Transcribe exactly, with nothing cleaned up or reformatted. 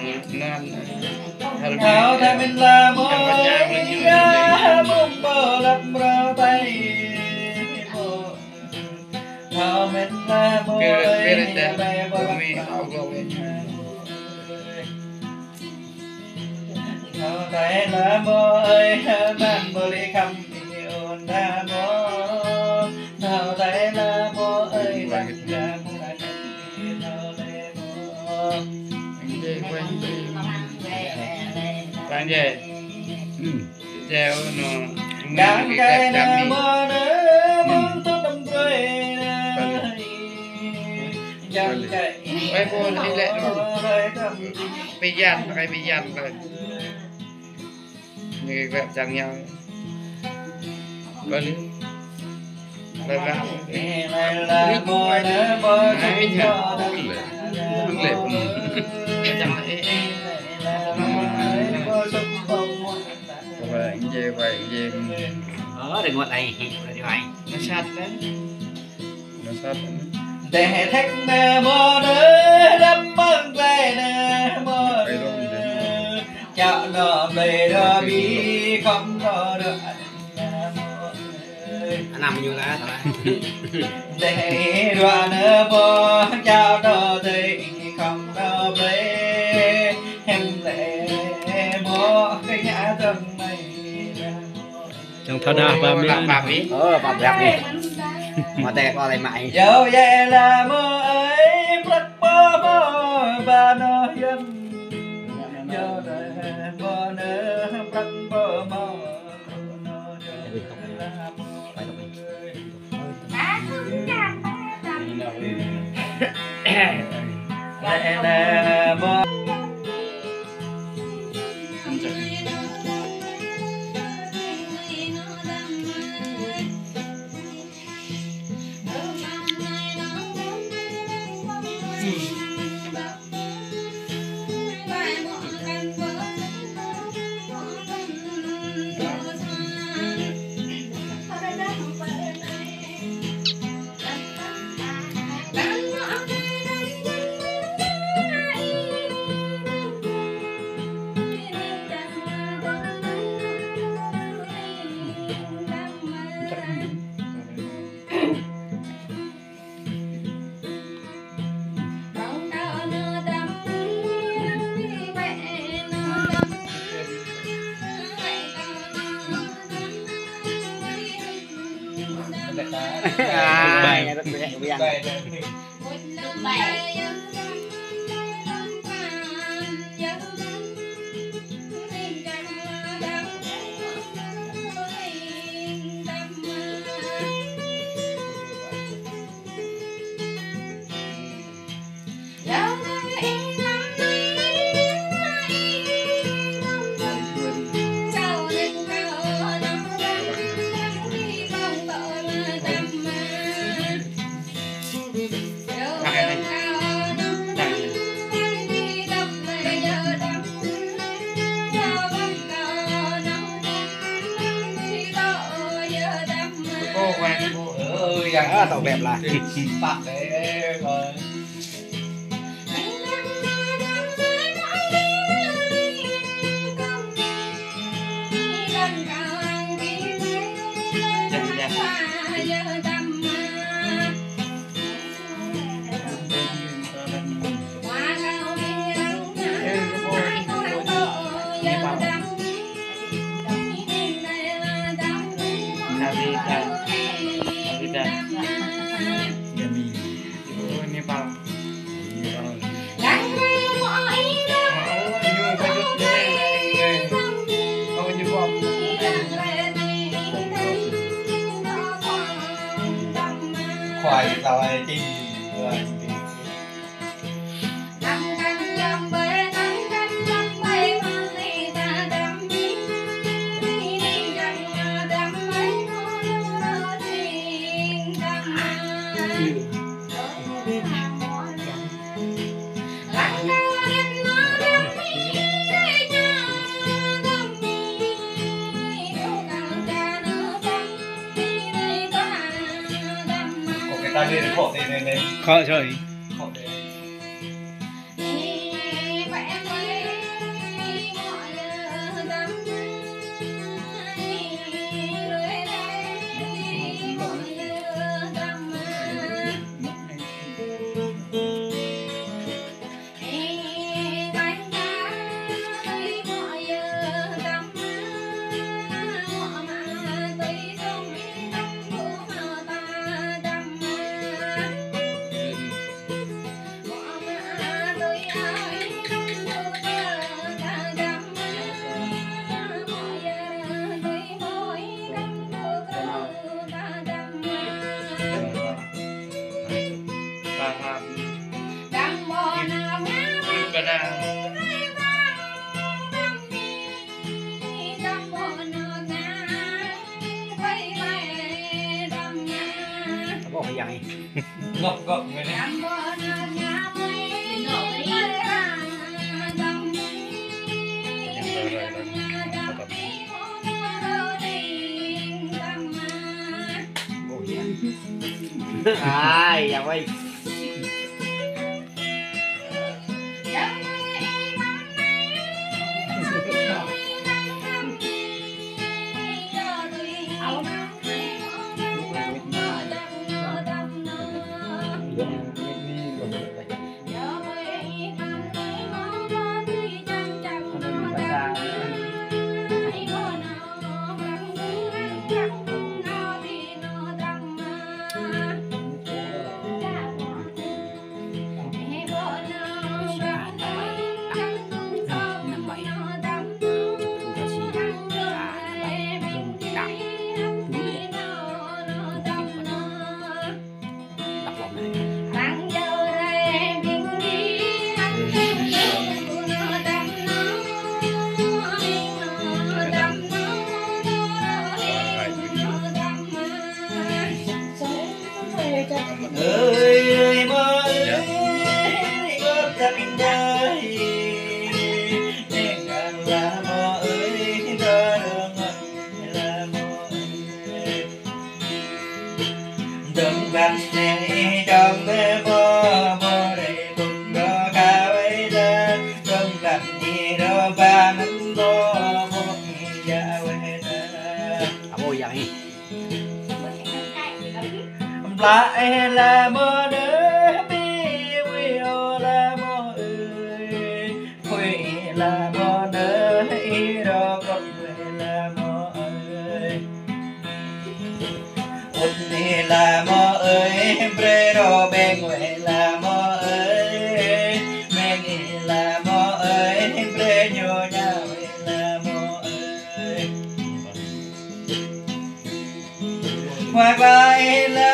Anŭn, hal thâo tơlơi mơak mơnuih, mơ̆ng pơlăp rơtai mơ̆. Thâo tơlơi mơak mơnuih, mơ̆ng pơlăp rơtai mơ̆. Thâo tơlơi mơak mơnuih, mơ̆ng pơlăp rơtai mơ̆. Thâo tơlơi mơak mơnuih, mơ̆ng pơlăp rơtai mơ̆. Pang je. Hmm. Jeo no. Đang kơi nơ mơ nơ mơ tơ tâm brơi nơ. Đang kơi. Ơi, pô, đi lẹ. Pi yan, ơi, pi yan, ơi. Ñu kơ čang ñao. Bơ lu. Bơ bơ. Ơ, rơngot ai, rơngot ai. Nó sat đấy. Dêh thek nơ mơ nơ, đăm mơ̆ng glai nơ mơ nơ. Čă nơ blai rơ bi khŏm nơ rơ. Anăm ñu lah, salah. Dêh rua nơ mơ, čă nơ dêh khŏm nơ blai. Hem blai mơ, kơ ñă dơ̆ng mơi. Čang thâo đah ba mi. Ơ, ba mi. Mă tê kơ lĕ mă. Yâo yê la mơ ơi, prăk pơ mơ ba nơ yơ̆n. Yâo đah ba nơ, prăk pơ mơ. Ơ, tao bep lah. Khoai tao ai chim. Khŏ čơi. Ơ, yang. Ngŏk, ngŏk, ngŏk. Ai, yang ơi. Ơi, ơi, mơ ơi, ơi, ơi, ta ƀing đơi. Neng ngang la mơ ơi, ta rơngơ̆t la mơ ơi. Dơ̆ng băn nê dơ̆ng bê bơ bơ rê bŭt rơ ka wê đa. Dơ̆ng băn nê rơ ba mơ̆n bơ bơ nê ya wê đa. Amo yang hi. Blah ê la mơ đê bi wi ơ la mơ ơi. Phui ê la mơ đê i rơ kơ̆t wê la mơ ơi. Ŭt ê la mơ ơi, brơi rơ beng wê la mơ ơi. Beng ê la mơ ơi, brơi ñu ña wê la mơ ơi. Wai bai la